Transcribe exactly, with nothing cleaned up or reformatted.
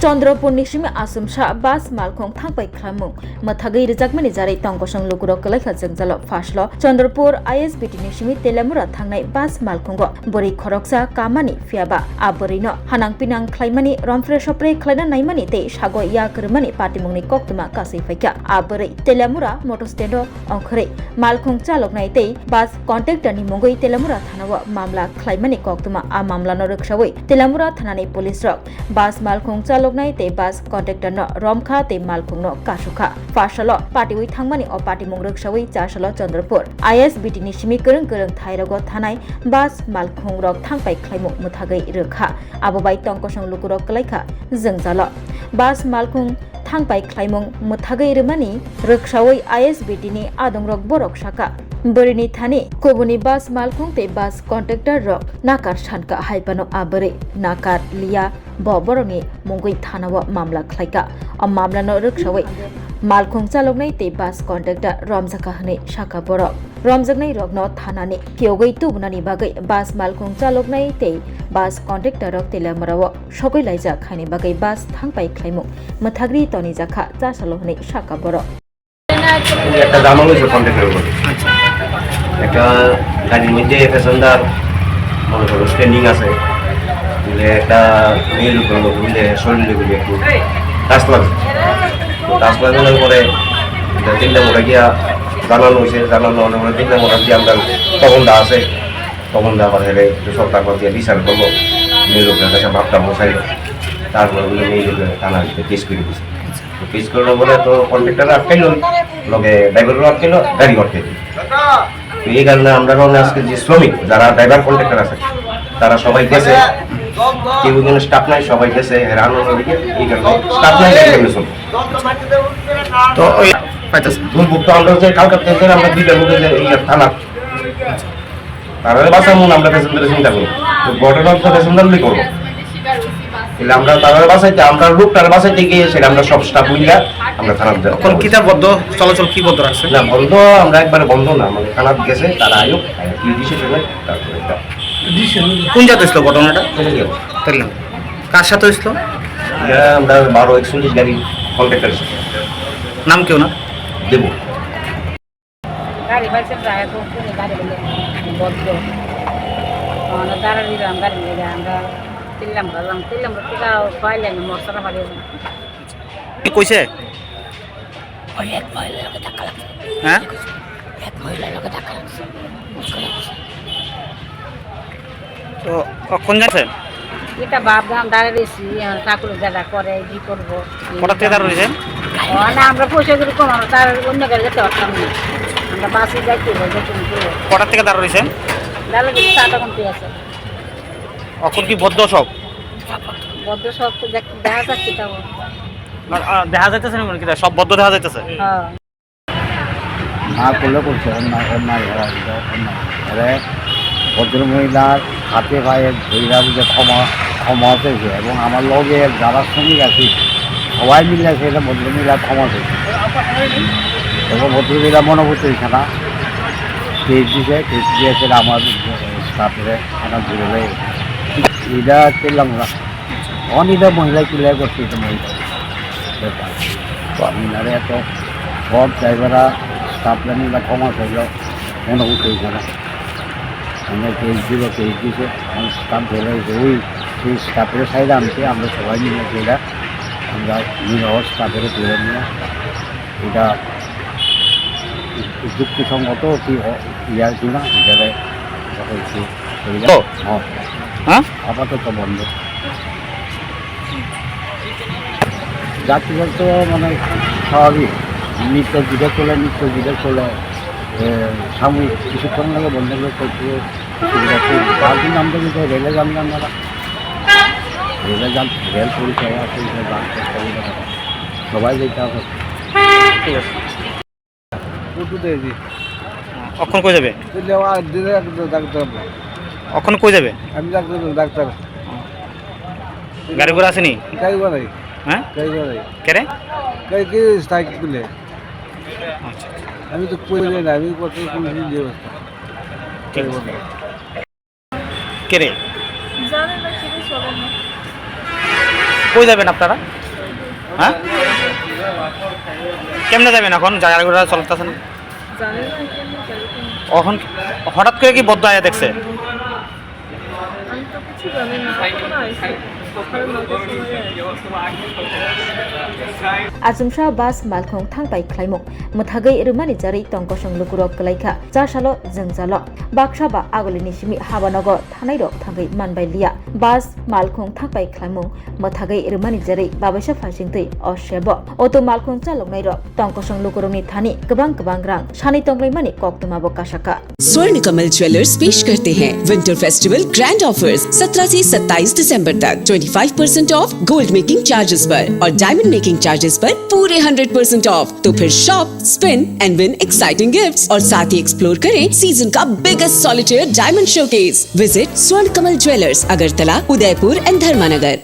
Chandrapur ni simi aswmsa bus malkhung thangpai khlaimung mwthagwi rwjakmani jarwi tongkosong lukurok kwlaikha jwngjalo. First lo Chandrapur I S B T ni simi Telamura thangnai bus malkhungo bwrwi khoroksa kamani phiyaba a bwrwino hanang pinang khlaimani, romphre sopre khlaina naimani tei sago yak rwmani patimungni koktwma kasui phaikha. A bwrwi Telamura motor stand o ongkhorwi malkhung chaloknai tei bus contractor ni mungwi Telamura thanao mamla khlaimani koktwma. A mamlano rwksawi Telamura thanani police rok bus malkhung chaloknai tei bus contractor no romkha tei malkhung no kasukha. Phasalo patiwi thangmani o patimung rwksawi chasalo Chandrapur I S B T ni simi kwrwng kwrwng thairogo thanai bus malkhung rok thangpai khlaimung mwthagwi rwkha. Abo bai tongkosong lukurok kwlaikha jwngjalo. Bus malkhung thangpai khlaimung mwthagwi rwmani rwksawi I S B T ni adongrok borok saka. Bwrwini thani kubuni bus malkhung tei bus contractor rok nakar sankha, hai phano a bwrwi nakar liya, bo borokni mungwi thanao mamla khlaikha. O mamlano rwksawi malkhung chaloknai tei bus contractor romjakha hwnwi saka borok. Romjaknai rokno thanani phiyogwi tubunani bagwi bus malkhung chaloknai tei bus contractor rok Telamurao sogwi laijak, haini bagwi bus thangpai khlaimung mwthagri tonijakha chasalo hwnwi saka borok. একটা জামা হয়েছে কন্ট্রাক্টরের উপরে। একটা গাড়ির মধ্যে প্যাসেঞ্জার মনে করো স্ট্যান্ডিং আছে, বুলে একটা মেয়ে লোক, বুলে শরীর নিয়ে বুলে একটু টাচ লাগছে। তো টাচ লাগানোর পরে এটা তিনটা মোড়া গিয়া জানানো হয়েছে, জানানো হওয়ার পরে তিনটা মোড়া গিয়ে আমরা তখন দা আছে, তখন দা আবার হেরে একটু সব তারপর দিয়ে বিচার করলো, মেয়ে লোকের কাছে ভাবটা বসাইলো, তারপরে বুলে মেয়ে লোকের থানা দিতে কেস করে দিছে। তো কেস করার পরে তো কন্ট্রাক্টর আটকাইলো, লগে ড্রাইভারও আটকাইলো, গাড়ি আটকাইলো। তো এই কারণে আমরা কারণে আজকে যে শ্রমিক, যারা ড্রাইভার কন্ট্রাক্টর আছে, তারা সবাই গেছে, কেউ এখানে স্টাফ নাই, সবাই গেছে, হেরানো হয়ে গিয়ে এই কারণে স্টাফ নাই, গাড়ি কেমনে চলবে? তো ওই পাইতেছে। দুর্ভোগ তো আমরা যে কালকে থেকে আমরা দুইটা লোকে যে এই থানা তারারে বাঁচামু না, আমরা প্যাসেঞ্জারের চিন্তা করি। তো ঘটনা তো প্যাসেঞ্জার লই করবো। তাহলে আমরা তারারে বাঁচাইতে, আমরা লোকটারে বাঁচাইতে গিয়ে সেটা আমরা সব স্টাফ মিলিয়া আমরা থানাত যাই। এখন কিতা বন্ধ, চলাচল কি বন্ধ রাখছে? না, বন্ধ, আমরা একবারে বন্ধ না, মানে থানাত গেছে, তারা আয়ুক, আয়ুক কি ডিসিশন হয়, তারপরে একটা কোন জায়গাতে হয়েছিল ঘটনাটা? চলে গেল। তাইলে কার সাথে হয়েছিল? এটা আমরা বারো একচল্লিশ গাড়ি কন্ট্রাক্টর। নাম কেউ না? দেবো। গাড়ি পাইছেন, ড্রাইভার বলছে যে গাড়ি বলে বন্ধ। আমরা দাঁড়া দিলাম, গাড়ি নিয়ে আমরা তিল্লাম গেলাম, তিল্লাম কোথাও পাইলেন মশলা বাড়ি। কি কইছে? ওই এক মহিলার লগে ধাক্কা লাগছে। হ্যাঁ? এক মহিলার লগে ধাক্কা লাগছে। মুশকিল হচ্ছে। তো, ও কোন যাচ্ছেন? এটা বাপ গান দাঁড়িয়ে রয়েছি, এখন ঠাকুরের জায়গা করে কি করবো? কোথা থেকে দাঁড়িয়ে রয়েছেন? ও, না, আমরা পয়সা করি কম, আমরা তার অন্য গাড়ি যেতে পারতাম না। আমরা বাসে যাইতে হবে, যেতে হবে। কোথা থেকে দাঁড়িয়ে রয়েছেন? দাঁড়িয়ে রয়েছি, চাটা কমতে আছে। এখন কি বদ্ধ সব? বদ্ধ সব তো দেখ-, দেখা যাচ্ছে তাও। না, আ, দেখা যাইতেছে না, মানে কি, সব বদ্ধ দেখা যাইতেছে? হ্যাঁ। না করলে করছে, অন্যায়, অন্যায় হয়, এটা অন্যায়। আরে, ভদ্রমহিলার হাতে পায়ে ধইরা বুঝে ক্ষমা, ক্ষমা চেয়েছে। এবং আমার লগে যারা শ্রমিক আছে, সবাই মিলে আছে, এটা ভদ্রমহিলা ক্ষমা চেয়েছে। এবং ভদ্রমহিলা মনোভূত হয়েছে না, কেস দিছে, কেস দিয়েছে আমার স্টাফের থানা ধরে। এটা করলাম না। অনিতা মহিলা ক্লিয়ার করছে, এটা মহিলা ব্যাপার। তো আমি নারে এত সব ড্রাইভাররা স্টাফরা মিলে ক্ষমা চাইল, মনে করতে হইছে না। আমরা কেস দিল, কেস দিছে, আমার স্টাফ ধরে হয়েছে, ওই সেই স্টাফের সাইডে আনতে আমরা সবাই মিলে এটা আমরা নিরহ স্টাফের ধরে নিয়ে এটা যুক্তিসঙ্গত কি অ-, ইয়া কিনা এটারে হয়েছে। তো? হ্যাঁ। হ্যাঁ? আপাতত বন্ধ। যাত্রীরা তো মানে স্বাভাবিক, নিত্য ভিড়ে চলে, নিত্য ভিড়ে চলে। এ, সাময়িক কিছুক্ষণ আগে বন্ধ করে চলছে, অসুবিধা খুব। তার জন্য আমরা কিন্তু রেলে যান না আমরা। রেলে যান, রেল পরিষেবা আছে, এটা যান করতে হবে না। সবাই যেতে হবে। ঠিক আছে। উঠতে দিই। অখন কই যাবে? তুই লেওয়া দিলে একদম ডাক্তার আমরা। অখন কই যাবে? আমি ডাক্তার, ডাক্তার। গাড়ি ঘোড়া আসেনি? গাড়ি ঘোড়া নাই। হ্যাঁ? গাড়ি ঘোড়া নাই। কেরে? গাড়ি কি সাইকেলে? আচ্ছা, আচ্ছা। আমি তো কই যাই না, আমি কত কোন দিন দিয়ে ব্যবস্থা। ঠিক আছে। কেরে? জানি না, কিরে চলে না। কই যাবেন আপনারা? হ্যাঁ? কেমনে যাবেন এখন? জায়গাগুলো চলতেছেন। জানি না কেমনে যাবে। এখন হঠাৎ করে কি বদ্ধ আয়া দেখছে? আমি তো কিছু জানি না, এখন আইছি। সকালে নয়টার সময় আইছি। Achomsa bus malkhung thangpai khlaimung mwthagwi rwmani jarwi tongkosong lukurok kwlaikha. Chasalo jwngjalo baksa ba agulini simi habanogo thanairok thangwi manbai liya. Bus malkhung thangpai khlaimung mwthagwi rwmani jarwi babaisa phaisingtwi o sebo. Auto malkhung chaloknairok tongkosong lukurokni thani kwbang kwbang rang sanwi tonglaimani koktwmabo kasakha. स्वर्ण कमल ज्वेलर्स पेश करते हैं winter festival grand offers. सत्रह से सत्ताईस दिसंबर तक twenty five percent of gold making charges पर और डायमंड मेकिंग चार्जेस पर पूरे हंड्रेड परसेंट ऑफ। तो फिर shop, spin and win exciting gifts और साथ ही एक्सप्लोर करें सीजन का biggest solitaire diamond showcase. Visit स्वर्ण कमल ज्वेलर्स, अगरतला, उदयपुर एंड धर्मानगर।